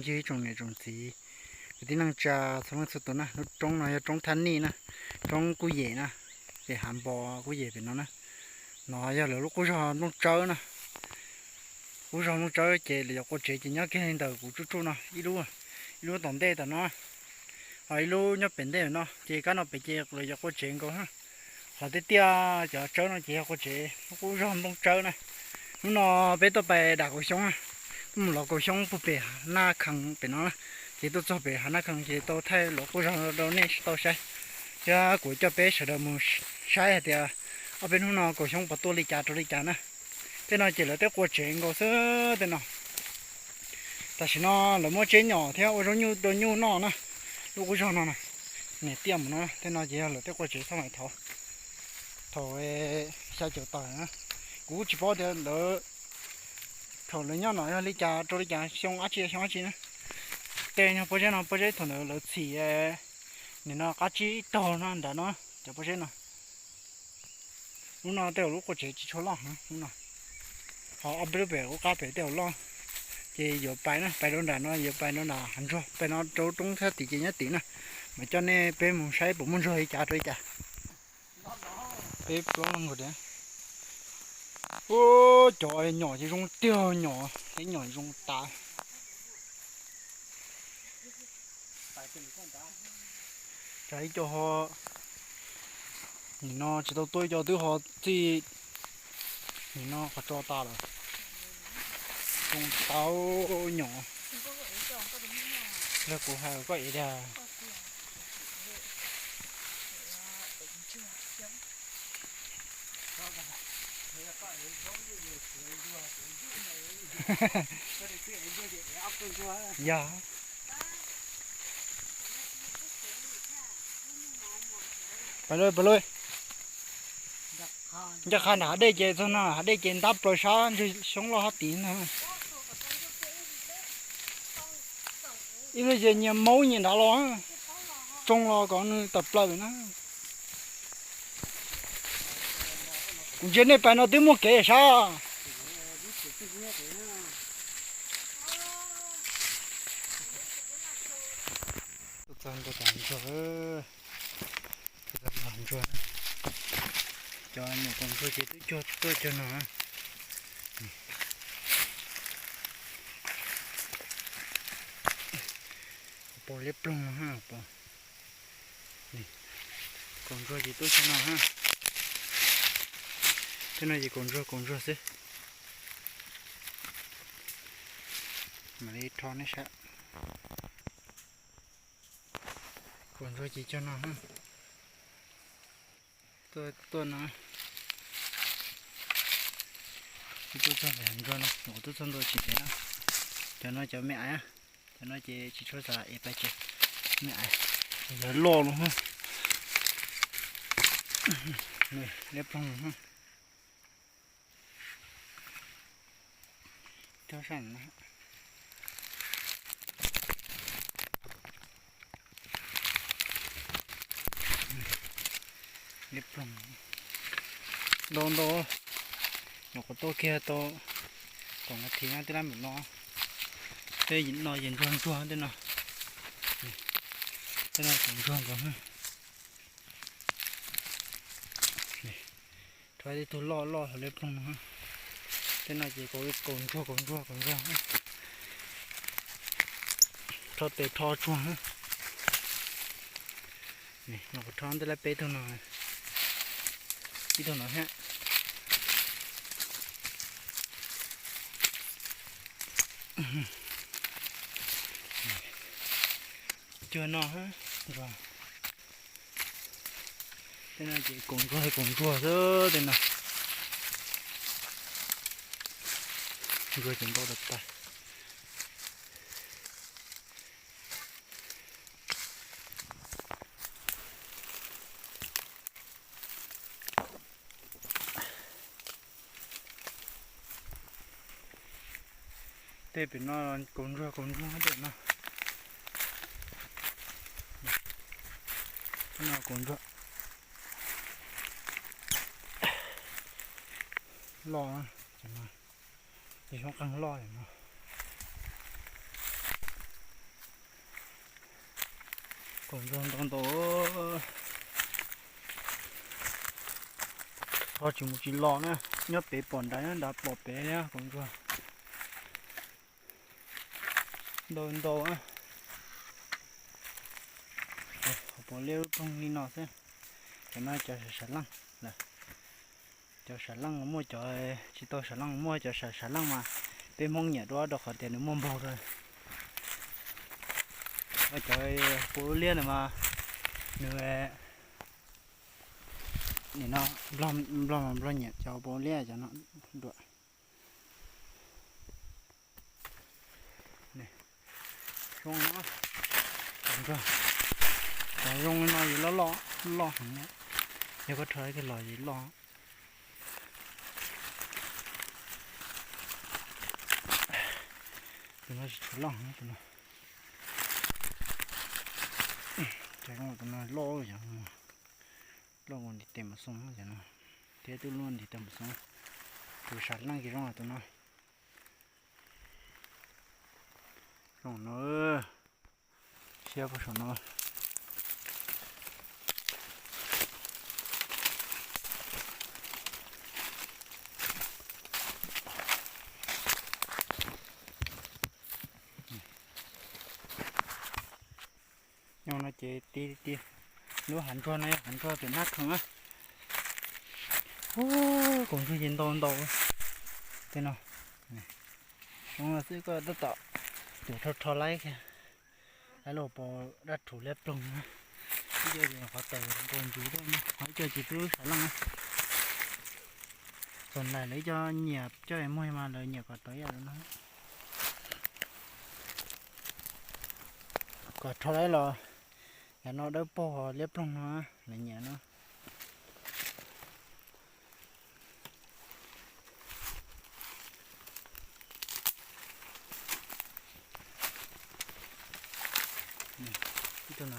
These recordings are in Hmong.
Ib tsoom niam tsoom txiv kwv tij neej tsa txhua leej txhua tus na, lub roob no yog roob Thaj Nij na, roob Kuj Yem na, ces hav npo Kuj Yem pem no na. No yog lawv lub qub zog Nplooj Tsawb na. Qub zog Nplooj Tsawb ces lawv yuav qua tsev ces nyob kiag li ntawm kuv tsuj tsuj no ib lub, ib lub tom ntej tom no, ho ib lub nyob pem ntej no ces kab no pem ces lawv yuav qua tsev nkaus. Qhov tiaj tiaj cov tsawb no ces yog qua tsev lub qub zog Nplooj Tsawb na. Hnub no peb tuaj pais dam kaus xyoob, tuaj mus lov kaus xyoob puag pem Naj Khee pem no na. Ces tuaj txog pem hav Naj Khee ces tau thaij lub qub zog rau nej tau saib, thiab kuv coj peb sawv daws mus saib hais tias ob peb hnub no kaus xyoob puas tuaj li cas rau li cas na. Tej no ces lawv twb qua tsev nkaus xwb tej no. Tam sim no lawv muab tseb nyom thiab ua zaub nyuj rau nyuj noj na. Lub qub zog no na, niam tiaj mus no, tej no ces yog lawv twb qua tsev txog mas thaum, thaum xya caum tawm na. Kuv kuj tsis paub tias lawv, thaum lawv nyob no yog li cas rau li cas, xyoo dab tsi xyoo dab tsi na. Tej nyuag pob zeb no, pob zeb thaum ntawd lawv txhim nim no qab tsib taug no nram no, cov pob zeb no. Lub no tej zaum lub qua tsev tsis tshua loj lub no. Ho ob peb lub pem ub qab pem tej zaum loj. Ces yuav pais na, pais rau nram no, yuav pais rau nram hav ntsuag, pais no rau roob thaj tim ces nyob tim na. Mas coj nej peb mus saib puas muaj ntsuag li cas rau li cas. Peb plaub leeg nkaus tiag. Ub, cov nyom ces zoo tiag nyom, ib nyom zoo tas. Tsam ib co ho, nim no tsis tau tuaj ib co twb ho txij, nim no qhov tso tas lawm. Zoo tau nyom. Yog kuv hais koj ev tiag. Yog. Pais lauj, pais lauj. Ncaj qha nram hav dej ces txog no, hav dej ces ntab plaws sab ntsug xyoob loj hab tid ntag. Ib lub ces nyias maub nyias nrad los, tsoo los kom nws tawm plaws na. Kuv ntsia nej pais no twb muaj kev sab. Tuaj txog ntua tom ntsuag, tuaj txog tom ntsuag. Cov nyuam kaus ntsuag ces twb cuag tuaj cuag no. Pom liab ploog no ha, pom. Kaus ntsuag ces tuaj cuag no ha. Tej no ces kaus ntsuag, kaus ntsuag xwb. Mam li rho nej saib. Kaus ntsuag ces cuag no ha. Tuaj, tuaj no. Tuaj txog pem ntsuag no, kuv tuaj txog ntua tsis ntev na. Cov no cov me aiv, cov no ces tsis tshua xav ev pais ces me aiv, lawv loj no. Liab ploog no. Cog sab no. Liab ploog ntau ntau, nyuam qhuav tuaj kiag tau kaum nas this no twb lab npaum no. Tej no ces ntsuag ntsuag tej no. Tej no kaus ntsuag nkaus. Rho ib tug loj loj hauv liab ploog no. Tej no ces kaus ntsuag kaus ntsuag kaus ntsuag. Rho tes rho tsuag. Nyuam qhuav rho tej lab peb tug no, ib tug no thiab. Cuag no, ntsuag. Tej no ces kaus ntsuag, kaus ntsuag xwb tej no. Ntsuag ces ntau tas tas. Tej pem no kaus ntsuag, kaus ntsuag tej no. Tej no kaus ntsuag loj, ces xyoob qeeg loj no. Kaum ntsuag ntau ntau. Tho tsis mus tsis los na, nyob pem pom nrad, nyob nrad pom pem li kaum ntsuag. Ntau ntau. Hauv paus liab lub ploog li no xwb. Cov no cov sam leej lawm. Cov sam leej muaj, cov tsis tau sam leej muaj, cov sam leej mas peb Hmoob nyiam dua rau qhov tias nws muaj npaug rau. Cov paus liab ntawd mas nws, nim no nplog mas nplog nyiam cov paus liab cov no dua. Zoo no, cov zoo li no yus loj loj, loj heev, yog koj rho kiag los yus loj. Tus no tsis tshua loj heev tus no. Cov zoo tus no loj, loj mus ntiv tes mus xoo cov no, thiab twb luaj ntiv tes mus xoo. Tus sam leej ces zoo tus no. Zoo no, siab puag saum no. Nyob no ces ti ti, lub hav ntsuag no yog hav ntsuag pem Nab Khees na. Ub, kaum ntsuag ces ntau ntau tej no. Zoo no xwb koj tab tom tuav rho rho laib, laib los pom dab rhuv liab ploog na. Ib co qhov taws nkaus ntsuv tuaj, qhov ib co ces twb sam leej na. Txog nais lawv ib co nyiam coj muag mas lawv nyiam kom tau ib yam no. Kom rho laib los yav no dawb paug liab ploog no lawv nyiam no. Ib tug no,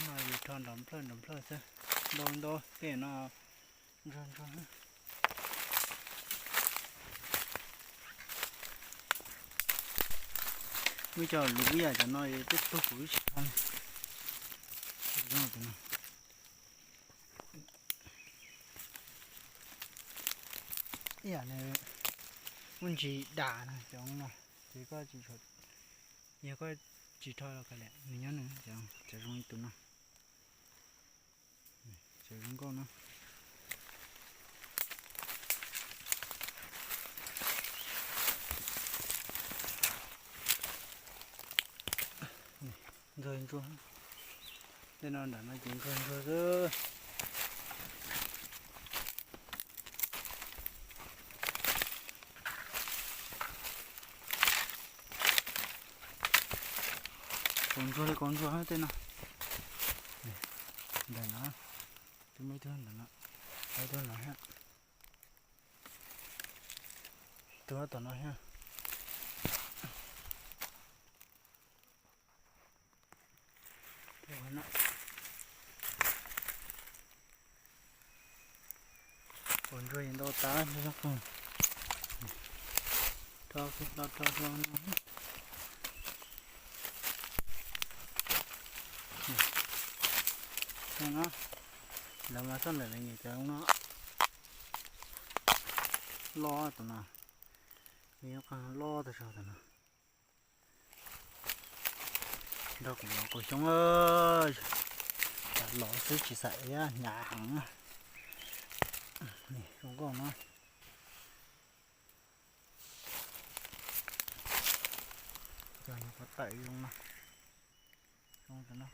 no yus rho nrov nplawj nrov nplawj xwb, ntau ntau tej no ntsuag ntsuag. Muaj cov luv ib yam cov no tej tug kuv tsis tau. Ib yam nws muaj ntsis dam na cov no, ces koj tsis, yog koj tsis rho los kav liam, nws nyob nws cov zoo li tus no. Cov zoo nkauj no. Ntsuag ntsuag, tej no nram no ces ntsuag ntsuag xwb. Kaus ntsuag li kaus ntsuag tej no. Ntawm no, twb muaj ib tug ntawm no, ib tug no thiab, tus tom no thiab. Kaus ntsuag ntau tas, rho rho rho no. Lawv mas txoj ntawm lawv nyiam cov no loj tus no, nws yuav qeeg loj tas zog tus no. Nrog kuv los kaus xyoob, los xwb tsis xav hnyav heev. Zoo nkauj no. Cov nyuam qhuav tawm zoo no.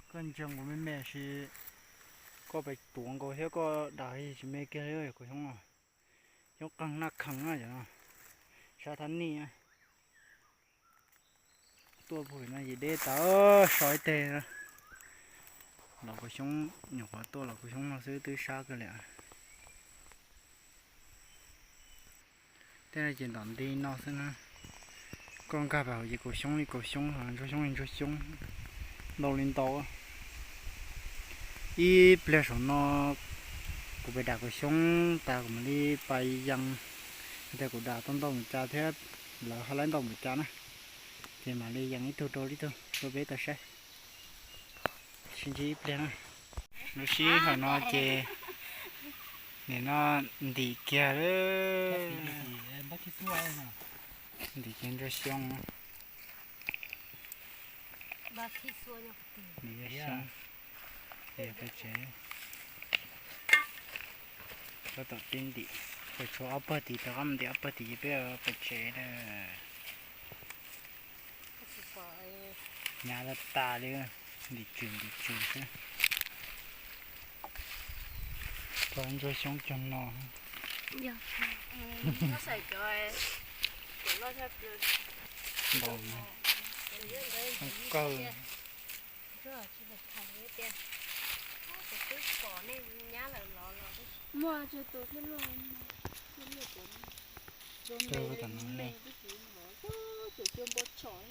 Koj ntsia nkaus me me sis koj pes tuav nkaus thiab koj dag tsis me kiag li kaus xyoob no. Xyoob qeeg Naj Khees na yom, sab thab nij. Tuaj pug no ces deb tas, so ib teg. Los kaus xyoob, nyuam qhuav tuaj los kaus xyoob no xwb twb sab kawg li. Tej no ces ntom nti no xwb na. Koj nkag pais hauv ces kaus xyoob li kaus xyoob, ntsuag xyoob li ntsuag xyoob, ntau li ntau. Ib pliag saum no kuv pais dam kaus xyoob tas kuv mam li pais yees, hais tias kuv dam tau ntau npaum cas thiab lawv ho laib ntau npaum cas na. Ces mam li yees ib tug rau ib tug rau peb tau saib. Sib ntsib ib pliag na. Lub sij hawm no ces nim no ntim kiag lawm. Ntim kiag ntsuag xyoob. Ntim ntsuag xyoob es peb tsev. Koj tom teb ntim, peb tshuav ob pawg tid, rov qab mus ntim ob pawg tid ces peb peb tsev na. Hnyav tas tas li, ntim tswm ntim tswm xwb. Koj ntsuag xyoob cog no. Npaum kawg. Muaj tsawg tus thiab luaj, luaj tus me me, tus me me, tus me me, tus me me, tus me me.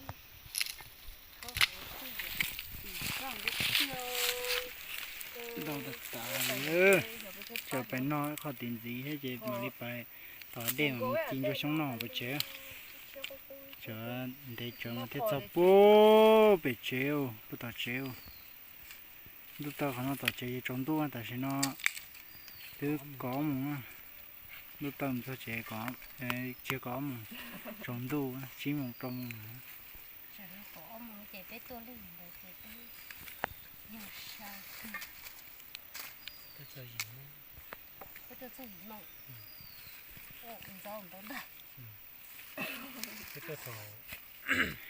Ntau tas tas li. Tseem pais noj qhov tid ntxiv thiab ces mam li pais tom dej mas ci ntsuag xyoob noj pem tsev. Tseem ntev tsawv mas thiaj txog puag pem tsev, puag tom tsev. Ntuj taw qhov no tom tsev ces tsaus ntuj, tam sim no twb kaum ob moos. Ntuj taw mus txog tsev, tsis kaum ob moos, tsaus ntuj tsib moos rau moos.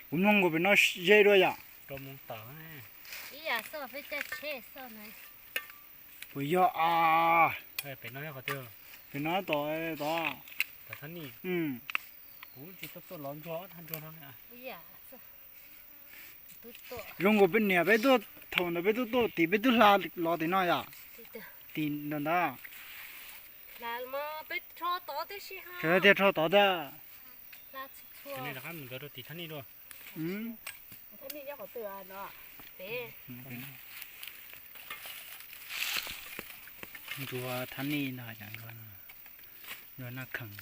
Kuv mloog nkaus pem no ze dua yom. Puas yog a? Pem no tom, tom. Zoo nkaus peb niam peb tuaj thaum ntawd peb twb tuaj tim peb twb hla los tim no yom. Tim ntawd ntag. Tias rho tod tiag. Ntsuag thab nij no, ntsuag naj khees.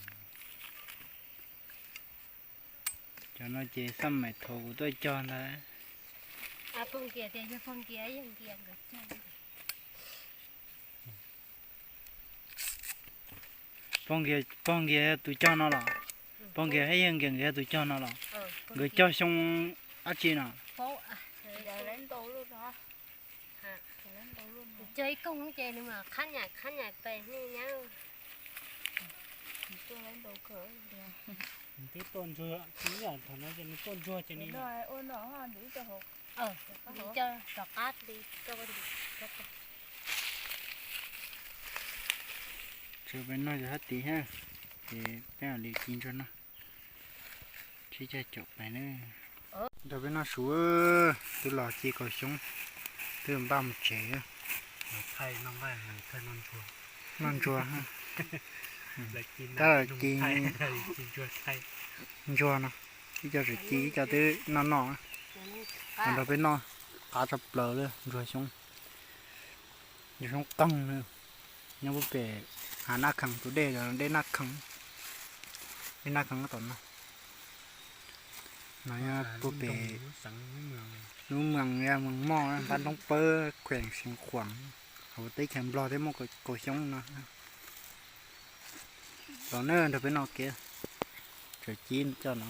Cov no ces xab maim thaum kuv tuaj cog ntag. Pog Nkias, pog Nkias yog tus cog no los? Pog Nkias thiab yawg Nkias nkawd yog tus cog no los? Nkawd cog xyoo dab tsi no? Cog ib koog ces nws mam qhab nyaim qhab nyaim pes nej nyab. Twb tuaj ntsuag, thaum no ces nws tuaj ntsuag ces nws. Rov qab li. Tshuav peb noj yog hab tis thiab, ces peb mam li ci ntsuag noj. Sib caum pais na. Nrog peb noj su, twb los ci kaus xyoob, twb npaj mus tsev. Noj ntsuag, tab ci ntsuag no, ib co tseem ci ib co twb noj noj. Nrog peb noj, qab tshaj plaws li ntsuag xyoob. Ntsuag xyoob qeeg, nyob puag pem hav Naj Khees tus dej, dej Naj Khees, dej Naj Khees tom no. No yog puag pem lub moos, moos Moj, npab Nroob Pawb, khuees Xeev Khuam, hauv teb chaws Nplog thiaj muaj kaus xyoob no. Los na, nrog peb noj kev, tseem ci coj no.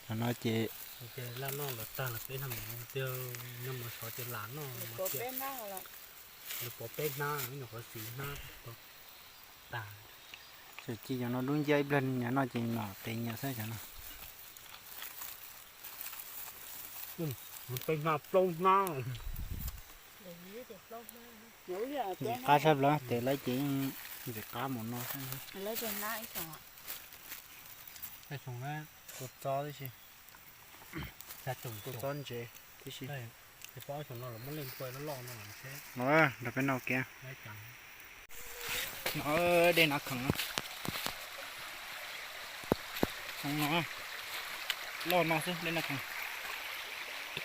Los no ces peb noj los tag los peb noj mov, noj mov sov ces lam noj mov tiag. Nws pov peb hnab, nyuam qhuav xis hnab tas. Tseem ci cov no dub nciab, ib pliag nyias noj ces nom tes nyias xwb cov no. Peb hnab plaub hnab. Ntxim qab tshaj plaws, tes lawv ces yeej ntxim qab mus no xwb. Tus txob tib si, tus txob ntsev tib si. Los nrog peb noj kev. No dej Naj Khees. Xyoo no loj no xwb dej Naj Khees.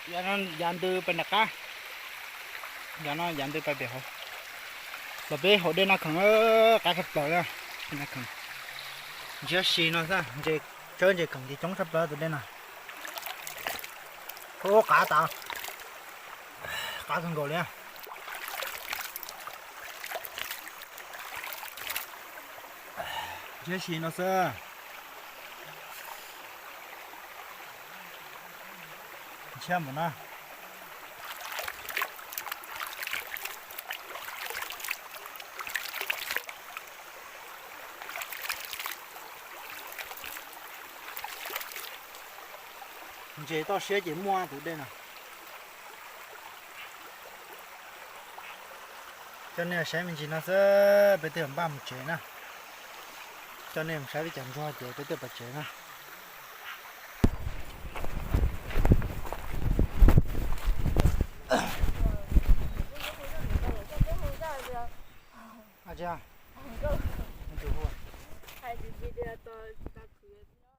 Yav ntws pais nram qab, yav no yav ntws pais pem hauv. Los peb hauv dej Naj Khees, qab tshaj plaws, dej Naj Khees. Ntshiab si no xwb, tsawb ntses kheem ces coob tshaj plaws tus dej no. Ub, qav tas, qav kawg nkaus li. Ntshe si no xwb. Ntshiab npaum no. Ntses toj siab ces muaj tus dej no. Coj nej saib me ntsis no xwb, peb twb npaj mus tsev na. Coj nej mus saib peb cov ntsuag ces peb twb pais tsev na. Hais tias, hais tias